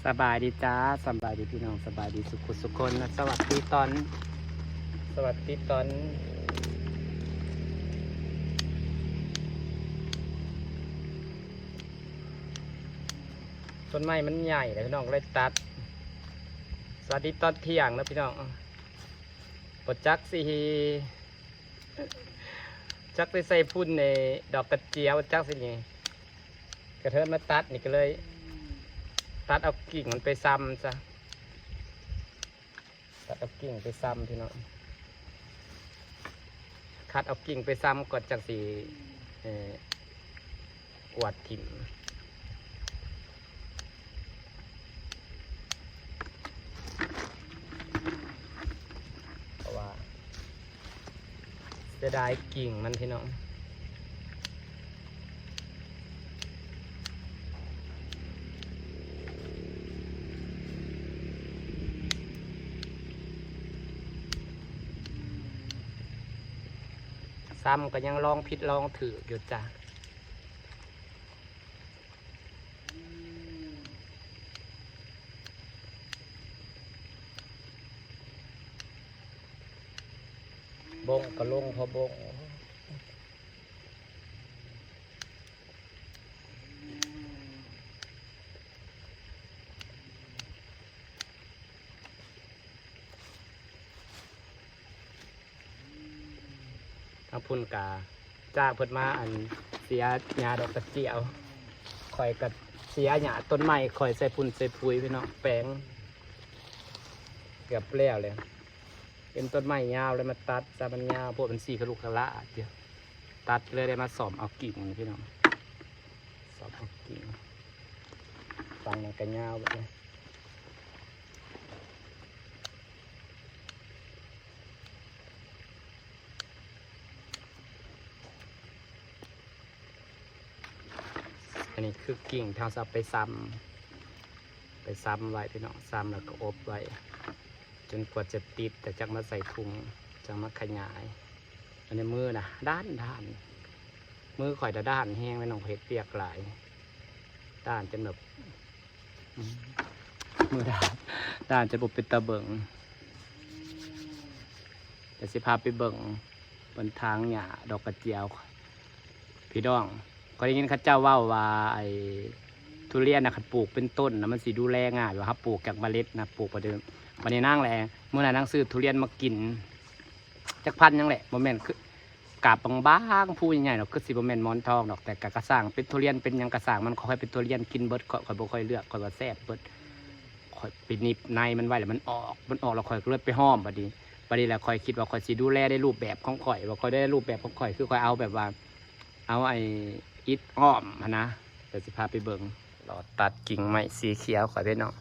ສະບາຍດີຈ້າ ສະບາຍດີພີ່ນ້ອງ ສະບາຍດີສຸກຄົນ ສຸກຄົນນະ. ສະຫວັດດີຕອນ ສະຫວັດດີຕອນ ຕົ້ນໄມ້ມັນໃຫຍ່ແລ້ວ ພີ່ນ້ອງກໍເລີຍຕັດ. ສະຫວັດດີຕອນທ່ຽງນະພີ່ນ້ອງ. ບໍ່ຈັກຊິ ຈັກຊິໃສ່ຝຸ່ນໃນດອກກະຈຽວ ຈັກຊິນີ້ ກະເທີນມາຕັດນີ້ ກໍເລີຍຕັດເອົາກິ່ງມັນໄປຊຳຊະ ຕັດເອົາກິ່ງໄປຊຳ ພີ່ນ້ອງ. ຄັດເອົາກິ່ງໄປຊຳກ່ອນ ຈັ່ງຊິ ເອີ ກວາດຖິ້ມ ເພາະວ່າເສຍດາຍກິ່ງມັນ ພີ່ນ້ອງ. ຊຳກໍຍັງລອງຜິດລອງຖືກຢູ່ຈ້າ. ບົ້ງກໍລົງພໍບົ້ງ. ທາງພຸ້ນກະຈ້າງເພິ່ນມາ ອັນ ເສຍຫຍ້າດອກກະຈຽວ ຂ້ອຍກະເສຍຫຍ້າຕົ້ນໄມ້ ຂ້ອຍໃສ່ຝຸ່ນໃສ່ປຸຍ ພີ່ນ້ອງ. ແປງເກືອບແລ້ວແຫຼະ ເຫັນຕົ້ນໄມ້ຍາວເລີຍມາຕັດຊະ ມັນຍາວໂພດ ມັນສີຄະລຸຄະລາດຢູ່ ຕັດເລີຍ ໄດ້ມາສ້ອມເອົາກິ່ງ ພີ່ນ້ອງ ສ້ອມເອົາກິ່ງ. ຝັ່ງນັ້ນກະຍາວເບິດເລີຍ. ອັນນີ້ຄືກິ່ງທີ່ເຮົາຊິເອົາໄປຊຳ ໄປຊຳໄວ້ ພີ່ນ້ອງ ຊຳແລ້ວກໍອົບໄວ້ ຈົນກວ່າຈະຕິດ ແລ້ວຈັ່ງມາໃສ່ຖົງ ຈັ່ງມາຂະຫຍາຍ. ອັນນີ້ມືນະ ດ້ານໆ ມືຂ້ອຍນະດ້ານແຮງ ແມ່ນນ້ອງເຮັດວຽກຫຼາຍ ດ້ານຈົນແບບ ອືມ ມືດ້ານ ດ້ານຈົນບໍ່ເປັນຕາເບິ່ງ. ດຽວຊິພາໄປເບິ່ງເພິ່ນຖາງຫຍ້າດອກກະຈຽວ ພີ່ນ້ອງ. ຂ້ອຍໄດ້ຍິນເຂົາເຈົ້າເວົ້າວ່າ ໄອ້ ທຸລຽນນະ ຄັນປູກເປັນຕົ້ນນະ ມັນຊິດູແລງ່າຍ ວ່າເຮົາປູກຈາກເມລັດນະ ປູກໄປເດີ ບັດນີ້ນາງແຫຼະ ມື້ນັ້ນນາງຊື້ທຸລຽນມາກິນ ຈັກພັນຫຍັງແຫຼະ ບໍ່ແມ່ນຄື ກາບບາງໆ ພູໃຫຍ່ໆ ດອກ ຄືຊິບໍ່ແມ່ນໝອນທອງດອກ ແຕ່ກະ ກະຊ່າງ ເປັນທຸລຽນເປັນຫຍັງກະຊ່າງ ມັນຄ່ອຍເປັນທຸລຽນ ກິນເບິດ ຂ້ອຍ ຂ້ອຍບໍ່ຄ່ອຍເລືອກ ຂ້ອຍວ່າແຊບເບິດ. ຂ້ອຍໄປໜິບໃນມັນໄວ້ ແລ້ວມັນອອກ ມັນອອກແລ້ວຂ້ອຍກໍເລີຍໄປຫ້ອມ. ບັດນີ້ ບັດນີ້ແຫຼະ ຂ້ອຍຄິດວ່າຂ້ອຍຊິດູແລໃນຮູບແບບຂອງຂ້ອຍ ວ່າຂ້ອຍໄດ້ຮູບແບບຂອງຂ້ອຍ ຄືຂ້ອຍເອົາແບບວ່າ ເອົາໄອ້ອິດອ້ອມຫັ້ນນະ. ດຽວຊິພາໄປເບິ່ງ ເລາະຕັດກິ່ງໄມ້ສີຂຽວຂ້ອຍ ພີ່ນ້ອງ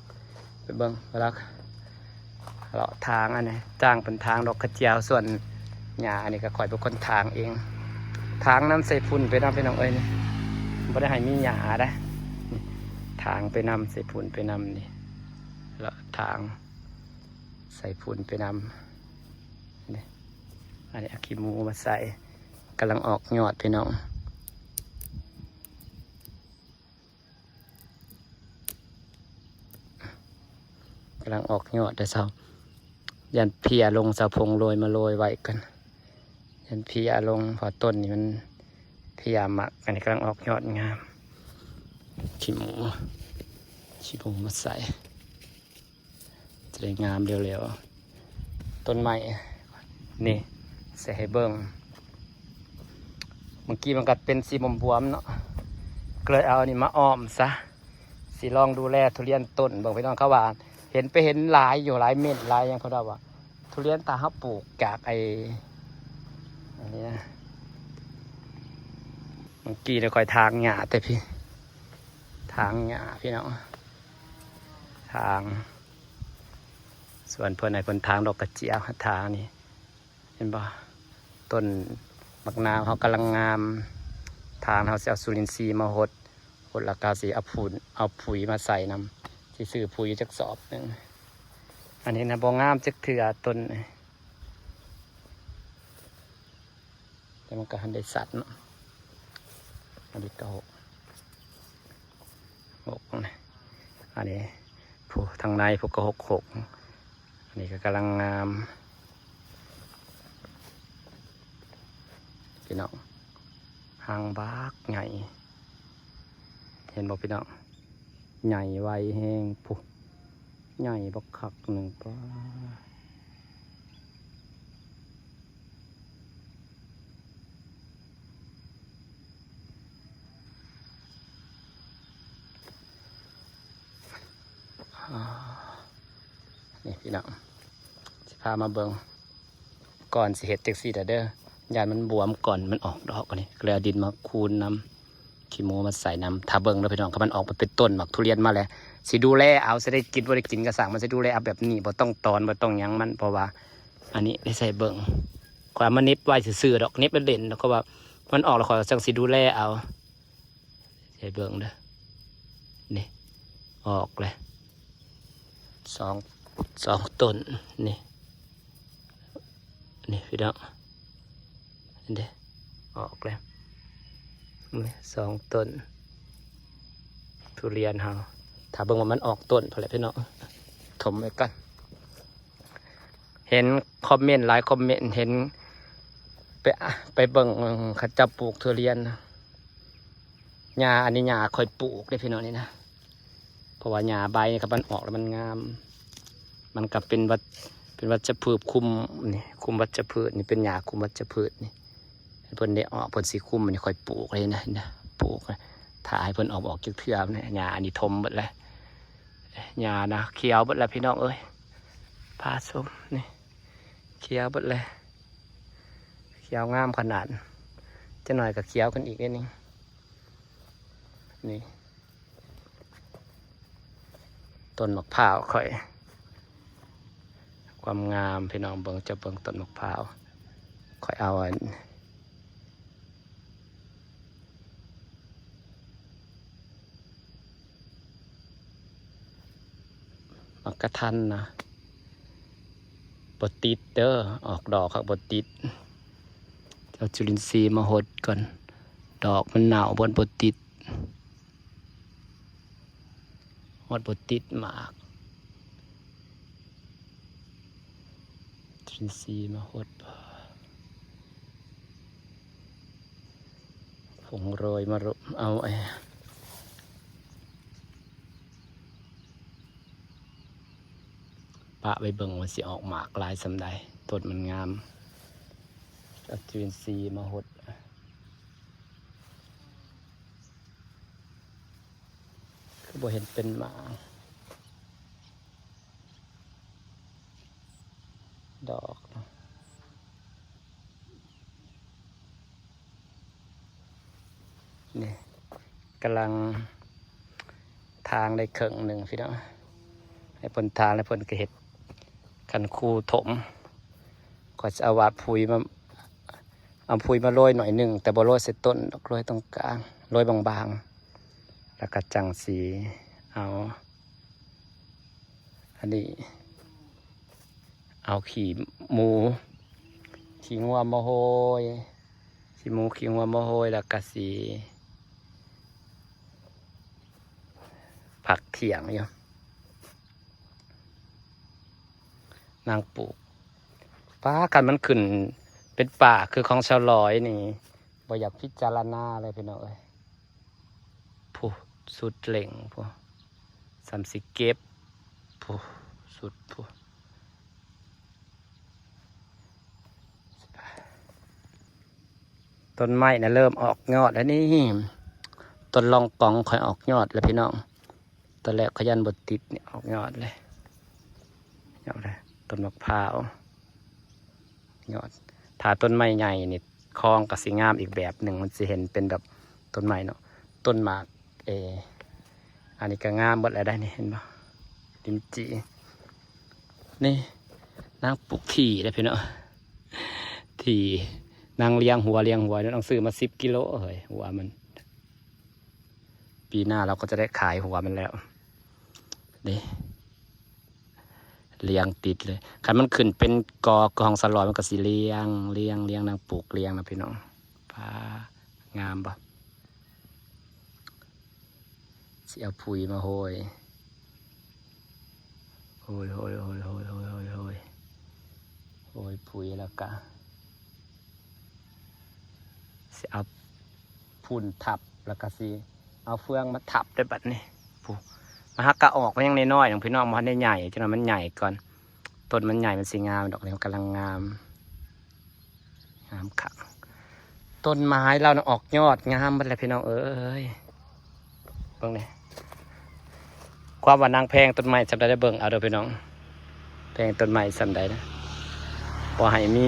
ໄປເບິ່ງ ເລາະ ເລາະຖາງ ອັນນີ້ຈ້າງເປັນຖາງດອກກະຈຽວ ສ່ວນຫຍ້າອັນນີ້ກໍຂ້ອຍເປັນຄົນຖາງເອງ ຖາງນຳໃສ່ຝຸ່ນໄປນຳ ພີ່ນ້ອງເອີຍ. ນີ້ ບໍ່ໄດ້ໃຫ້ມີຫຍ້າເດ້ ຖາງໄປນຳ ໃສ່ຝຸ່ນໄປນຳ ນີ້ ເລາະຖາງ ໃສ່ຝຸ່ນໄປນຳ ນີ້ ອັນນີ້ເອົາຂີ້ໝູມາໃສ່ ກຳລັງອອກຍອດ ພີ່ນ້ອງ. ກຳລັງອອກຍອດເດີເຈົ້າ ຢ້ານເພຍລົງ ເຈົ້າ ພົງໂລຍມາໂລຍໄວ້ກ່ອນ ຢ້ານເພຍລົງ ເພາະຕົ້ນນີ້ມັນເພຍມັກ. ອັນນີ້ກຳລັງອອກຍອດງາມ ຂີ້ໝູ ຂີ້ໝູມາໃສ່ ຈະໄດ້ງາມເລັວໆ ຕົ້ນໄມ້ນີ້ ຊິໃຫ້ເບິ່ງ ເມື່ອກີ້ມັນກໍເປັນສີບວມໆ ເນາະ ກໍເລີຍເອົາອັນນີ້ມາອ້ອມຊະ ຊິລອງດູແລທຸລຽນຕົ້ນເບິ່ງ ພີ່ນ້ອງ. ເຂົາວ່າເຫັນ ໄປເຫັນຫຼາຍຢູ່ ຫຼາຍເມັດຫຼາຍຫຍັງ ເຂົາເວົ້າວ່າທຸລຽນຖ້າເຮົາປູກຈາກໄອ້ ອັນນີ້ນະ ເມື່ອກີ້ໄດ້ຂ້ອຍຖາງຫຍ້າແຕ່ພີ້ ຖາງຫຍ້າ ພີ່ນ້ອງ ຖາງ ສ່ວນເພິ່ນໃຫ້ເພິ່ນຖາງດອກກະຈຽວ ຖາງນີ້ ເຫັນບໍ່? ຕົ້ນໝາກນາວເຮົາກຳລັງງາມ ຖາງເຮົາຊິເອົາຈຸລິນຊີມາຫົດ ຫົດແລ້ວກໍເຮົາຊິເອົາຝຸ່ນ ເອົາປຸຍມາໃສ່ນຳ ຊິຊື້ປຸຍຈັກສອບໜຶ່ງ. ອັນນີ້ນະບໍ່ງາມຈັກເທື່ອຕົ້ນນີ້ ແຕ່ມັນກໍທັນໄດ້ສັດເນາະ ອັນນີ້ກໍຫົກ ຫົກນະ ອັນນີ້ ทางในพุ้นก็หกหก อันนี้ก็กำลังงามพี่น้อง หางบักใหญ่ เห็นบ่พี่น้อง ใหญ่ไวแฮงพุ้น ใหญ่บักคักหนึ่ง ป๊า นี่พี่น้อง สิพามาเบิ่ง ก่อนสิเฮ็ดจั่งซี้เด้อ ย้านมันบวมก่อนมันออกดอก อันนี้ก็เลยเอาดินมาคูนนำ ขี้หมูมาใส่นำ ถ้าเบิ่งเด้อพี่น้อง คันมันออกมาเป็นต้นหมากทุเรียนมาแล้ว สิดูแลเอา สิได้กินบ่ได้กินก็ช่างมัน สิดูแลเอาแบบนี้ บ่ต้องตอน บ่ต้องหยังมัน เพราะว่า อันนี้ได้ใส่เบิ่ง ข้อยเอามาเหน็บไว้ซื่อๆดอก เหน็บเล่นๆ แล้วก็ว่ามันออกแล้วข้อยจั่งสิดูแลเอา ใส่เบิ่งเด้อ นี่ ออกแล้ว สอง สองต้น นี่ นี่พี่น้อง เห็นเด้ ออกแล้ว นี่ สองต้น ทุเรียนเฮา ถ้าเบิ่งว่ามันออกต้นพุ้นแหละพี่น้อง ถมไว้ก่อน เห็นคอมเมนต์หลายคอมเมนต์ เห็นไป ไปเบิ่งเขาเจ้าปลูกทุเรียน หญ้า อันนี้หญ้าข้อยปลูกเด้พี่น้องนี่นะ เพราะว่าหญ้าใบนี่คันมันออกแล้วมันงาม มันก็เป็นวัช เป็นวัชพืชคุม นี่ คุมวัชพืช นี่เป็นหญ้าคุมวัชพืชนี่ เพิ่นได้ออก เพิ่นสิคุม อันนี้ข้อยปลูกเลยนะ นะ ปลูกนะ ถ้าให้เพิ่นออก ออกจักเทื่อนะ หญ้าอันนี้ถมเบิดแล้ว หญ้านะ เขียวเบิดแล้วพี่น้องเอ้ย พาชม นี่ เขียวเบิดแล้ว เขียวงามขนาด จักหน่อยก็เขียวขึ้นอีกนิดนึง นี่ ต้นมะพร้าวข้อย ความงามพี่น้องเบิ่ง จะเบิ่งต้นมะพร้าว ข้อยเอาอัน หมากกะทันนะ บ่ติดเด้อ ออกดอกครับ บ่ติด เอาจุลินทรีย์มาหดก่อน ดอกมันเน่า บ่ บ่ติด ฮอดบ่ติดหมาก จุลินทรีย์มาหด ผงโรยมารุ เอาไอ้ ปะไว้เบิ่งว่าสิออกหมากหลายส่ำใด ต้นมันงาม เอาจุลินทรีย์มาหด คือบ่เห็นเป็นหมาก ดอก นี่ กำลังทางได้ครึ่งหนึ่งพี่น้อง ให้เพิ่นทางแล้วเพิ่นก็เฮ็ดคันคูถม ข้อยสิเอาว่าปุ๋ยมา เอาปุ๋ยมาโรยหน่อยหนึ่ง แต่บ่โรยใส่ต้นดอก โรยตรงกลาง โรยบางๆ แล้วก็จั่งสิเอา อันนี้ เอาขี้หมู ขี้งัวมาโฮย ขี้หมูขี้งัวมาโฮย แล้วก็สิพักเที่ยงอยู่ นางปลูก ป๊า คันมันขึ้นเป็นป่าคือของชาวลอยนี่ บ่อยากพิจารณาเลยพี่น้องเอ้ย พุ้น สุดเหล่งพุ้น ส่ำสิเก็บ พุ้น สุดพุ้น ต้นไม้นะเริ่มออกยอดแล้วนี่ ต้นรองกองข้อยออกยอดแล้วพี่น้อง ตอนแรกข้อยย่านบ่ติดนี่ ออกยอดเลย ยอดเลย ต้นมะพร้าว ยอด ถ้าต้นไม้ใหญ่นี่ คองก็สิงามอีกแบบหนึ่ง มันสิเห็นเป็นแบบต้นไม้เนาะ ต้นหมาก เอ อันนี้ก็งามเบิดแล้วได้นี่ เห็นบ่ ลิ้นจี่ นี่ นางปลูกถี่เด้อพี่น้อง ถี่ นางเลี้ยงหัว เลี้ยงหัว นางซื้อมาสิบกิโลเฮ้ย หัวมัน ปีหน้าเราก็จะได้ขายหัวมันแล้ว นี่ เรียงติดเลย คันมันขึ้นเป็นกอของสะหลอ มันก็สิเรียง เรียง เรียง นางปลูกเรียงนะพี่น้อง ป๊า งามบ่ สิเอาปุ๋ยมาโฮย ໂອ້ຍ ໂອ້ຍ ໂອ້ຍ ໂອ້ຍ ໂອ້ຍ ໂອ້ຍ ໂອ້ຍ ປຸ໋ຍ ແລ້ວກະຊິເອົາຝຸ່ນທັບ ແລ້ວກະຊິເອົາເຟືອງມາທັບໄດ້ບັດນີ້. ພຸ້ນ ມາຫາກະອອກ ມັນຍັງນ້ອຍໆ ນ້ອງພີ່ນ້ອງ ບໍ່ທັນໄດ້ໃຫຍ່ ຈັກໜ່ອຍມັນໃຫຍ່ກ່ອນ. ຕົ້ນມັນໃຫຍ່ ມັນຊິງາມດອກ ນີ້ມັນກຳລັງງາມ. ງາມຄັກ ຕົ້ນໄມ້ລາວນະອອກຍອດງາມເບິດແລ້ວພີ່ນ້ອງເອີຍ. ເບິ່ງນີ້ ຄວາມວ່ານາງແພງຕົ້ນໄມ້ສ່ຳໃດ ໄດ້ເບິ່ງເອົາເດີພີ່ນ້ອງ ແພງຕົ້ນໄມ້ສ່ຳໃດນະ ບໍ່ໃຫ້ມີ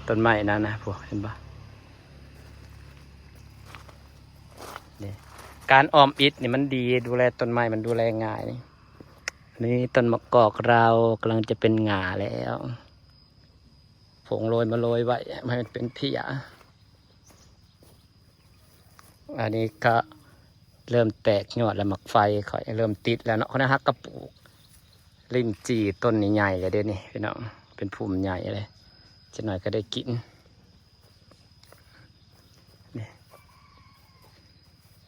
ຕົ້ນໄມ້ນັ້ນນະ. ພຸ້ນ ເຫັນບໍ່ ນີ້ ການອ້ອມອິດນີ້ມັນດີ ດູແລຕົ້ນໄມ້ມັນດູແລງ່າຍ. ນີ້ ອັນນີ້ຕົ້ນມະກອກລາວກຳລັງຈະເປັນຫຍ້າແລ້ວ. ຜົງໂລຍມາໂລຍໄວ້ ໃຫ້ມັນເປັນເພຍ. ອັນນີ້ກະເລີ່ມແຕກຍອດແລ້ວ ໝາກໄຟຂ້ອຍເລີ່ມຕິດແລ້ວເນາະ. ຂ້ອຍຫາກະປູກລິ້ນຈີ່ຕົ້ນນີ້ໃຫຍ່ແລ້ວເດ້ນີ້ພີ່ນ້ອງ ເປັນພຸ່ມໃຫຍ່ເລີຍ ຈັກໜ້ອຍກະໄດ້ກິນ. ນີ້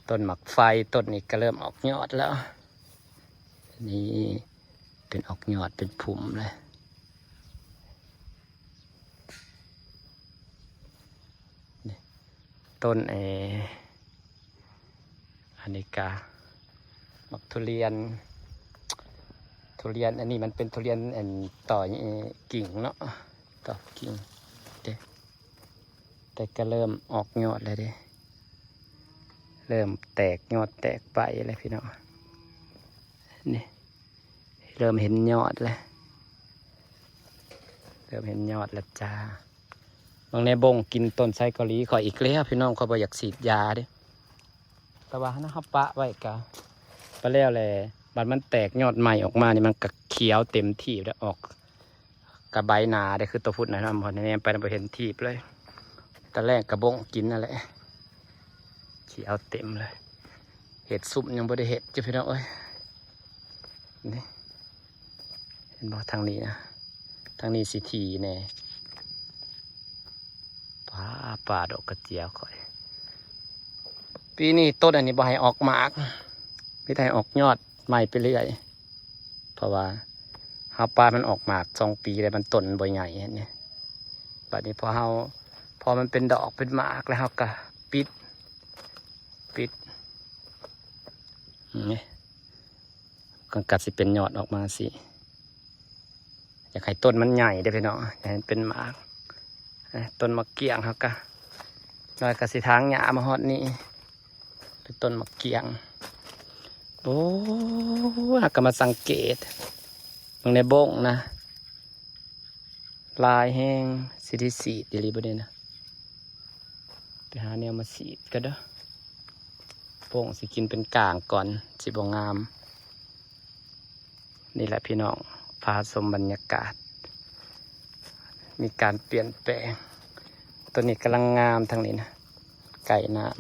ຕົ້ນໝາກໄຟຕົ້ນນີ້ກະເລີ່ມອອກຍອດແລ້ວ. ນີ້ ເປັນອອກຍອດເປັນພຸ່ມເລີຍ. ນີ້ ຕົ້ນ ເອ ອັນນີ້ກະໝາກທຸລຽນ ທຸລຽນ ອັນນີ້ມັນເປັນທຸລຽນ ອັນ ຕໍ່ ເອ ກິ່ງເນາະ ຕໍ່ກິ່ງເດ້. ແຕ່ກະເລີ່ມອອກຍອດແລ້ວເດ້ ເລີ່ມແຕກຍອດແຕກໃບແລ້ວພີ່ນ້ອງ. ນີ້ ເລີ່ມເຫັນຍອດແລ້ວ ເລີ່ມເຫັນຍອດແລ້ວຈ້າ. ເບິ່ງແນ່ ບົ້ງກິນຕົ້ນໄຊເກົາຫຼີຂ້ອຍອີກແລ້ວພີ່ນ້ອງ. ຂ້ອຍບໍ່ຢາກສີດຢາເດ້ ແຕ່ວ່າຫັ້ນນະ ເຮົາປະໄວ້ກະ ປະແລ້ວແຫຼະ ບັດມັນແຕກຍອດໃໝ່ອອກມານີ້ ມັນກະຂຽວເຕັມທີ່ແລ້ວ ອອກ ກະໃບໜາເດ້ ຄືໂຕພຸ້ນນະ ມອງແນມໄປນະ ບໍ່ເຫັນຖີບເລີຍ. ຕອນແລກກະບົ້ງກິນນັ້ນແຫຼະ ຂຽວເຕັມເລີຍ. ເຮັດຊຸມຍັງບໍ່ໄດ້ເຮັດຢູ່ພີ່ນ້ອງເອີຍ. ນີ້ ເຫັນບໍ່ ທາງນີ້ນະ ທາງນີ້ຊິຖີ່ແດ່. ປາ ປາດອກກະເຈຍຂ້ອຍ ປີນີ້ຕົ້ນອັນນີ້ບໍ່ໃຫ້ອອກໝາກ ມີແຕ່ໃຫ້ອອກຍອດໃໝ່ໄປເລື້ອຍ. ເພາະວ່າເຮົາປະມັນອອກໝາກສອງປີແລ້ວ ມັນຕົ້ນມັນບໍ່ໃຫຍ່ຫັ້ນເດ້. ບາດນີ້ພໍເຮົາ ພໍມັນເປັນດອກເປັນໝາກແລ້ວ ເຮົາກະປິດ ປິດ ນີ້ ມັນກະຊິເປັນຍອດອອກມາຊີ້. ຢາກໃຫ້ຕົ້ນມັນໃຫຍ່ເດ້ພີ່ນ້ອງ ຢາກໃຫ້ມັນເປັນໝາກ. ຕົ້ນໝາກກ້ຽງເຮົາກະ ນ້ອຍກະຊິຖາງຫຍ້າມາຮອດນີ້ ເປັນຕົ້ນໝາກກ້ຽງ. ໂອ້ ເຮົາກະມາສັງເກດ ເບິ່ງໃນບົ້ງນະ ຫຼາຍແຮງ ຊິໄດ້ສີດອີ່ຫຼີບໍ່ນີ້ນະ. ໄປຫາແນວມາສີດກ່ອນເດີ ໂປ່ງຊິກິນເປັນກາງກ່ອນ ຊິບໍ່ງາມ. ນີ້ແຫຼະພີ່ນ້ອງ ພາຊົມບັນຍາກາດ ມີການປ່ຽນແປງ. ໂຕນີ້ກຳລັງງາມທາງນີ້ນະ ໃກ້ນ້ຳ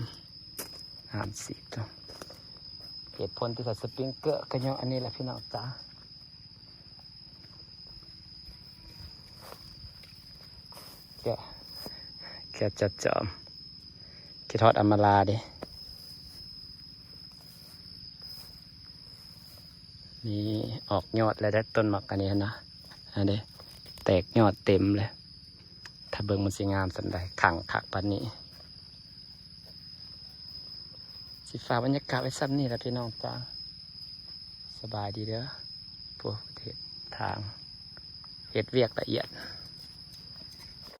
ນ້ຳສີດ. ເຫດຜົນທີ່ໃສ່ສະປຣິງເກີກະຍ້ອນອັນນີ້ແຫຼະພີ່ນ້ອງຈ້າ. ແກະ ແກະຈອດຈອມ ຄິດຮອດອຳມາລາເດ້. ນີ້ອອກຍອດແລ້ວເດ້ ຕົ້ນໝາກອັນນີ້ຫັ້ນນະ ອັນເດ້ ແຕກຍອດເຕັມເລີຍ. ຖ້າເບິ່ງມັນຊິງາມສ່ຳໃດ ຂັງຄັກປານນີ້. ຊິຝາກບັນຍາກາດໄວ້ສ່ຳນີ້ລະພີ່ນ້ອງຈ້າ. ສະບາຍດີເດີ ພວກເຮັດທາງ ເຮັດວຽກລະອຽດ.